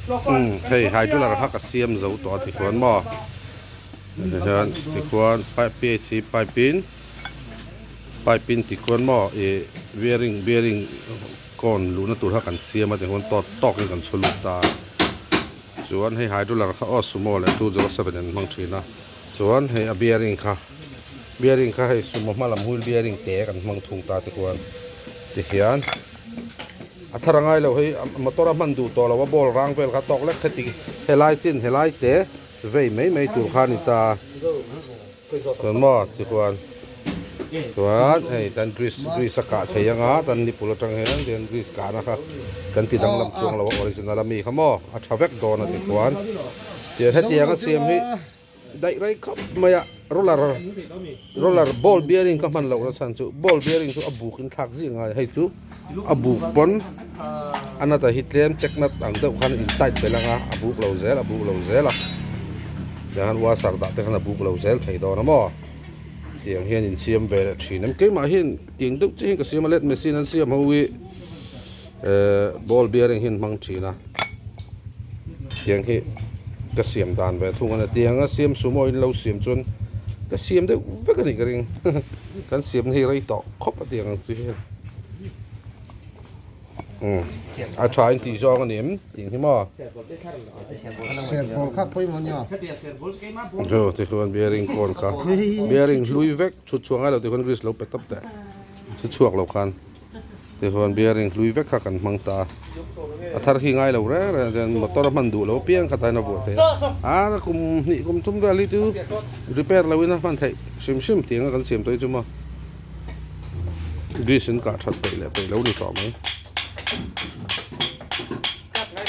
Umm hei hydroller kha ka siam zo tawh a tikhuan maw tihian tikhuan pipe phc pipe in pipe in tikhuan maw ih bearing bearing kawn luhna tur kha kan siam a tikhuan tawt tawk in kan chhu lut ta a chuan hei hydroller kha aw sumo leh 207 an hmang thin a chuan hei a bearing kha bearing kha hei sumo hma lam wheel bearing te kan hmang thung ta tikhuan tihian. A thar a ngai lo hei motor a hman duh tawh lo a ball rang vel kha tawk lek heti helai chin helai te vei mai mai tur kha a ni ta chuan maw tichuan chuan hei tan grease grease a kah thei anga tan nipul atang hian tian grease kahna kha kan ti danglam chuang lo a original ami kha maw a tha vek dawn a tichuan tian hetiang a siam hi. Daih rei khawp mai a roller roller ball bearing ka hman loh na chhan chu ball bearing chu a buk in thlak zing a hei chu a buk pawn a nata hi tlem check nut ang deuh khan in tight belh ang a a buk lo zel a buk lo zel a tiang hian washer dah te khan a buk lo zel thei dawn a maw tiang hian in siam ve leh thin em keimah hian tiang deuh chiah hian ka siam a let machine an siam ho hi ehh ball bearing hi an hmang thin a. Tiang hi ka siam dan ve thung a ni tiang a siam sumo in lo siam chuan ka siam deuh vek a nih ka ring kan siam na hi rei tawh khawp a tiang ang chi hian umm a tha in tih zawng a ni em tih hi maw aw tikhuan bearing kawn kha bearing hlui vek chhut chhuah ngai lo tikhuan grease lo pe tawp teh chhut chhuak lo khan. Tichuan bearing hlui vek kha kan hmang ta a, a thar hi ngai lo reng reng chuan motor a hman duh lo apiang kha tain a vuah thei a, a kum hnih kum thum vel hi chu repair lo in a hman theih hrim hrim tih anga kan siam tawh hi chu maw grease in kah that peih leh peih lo ni tawh mai.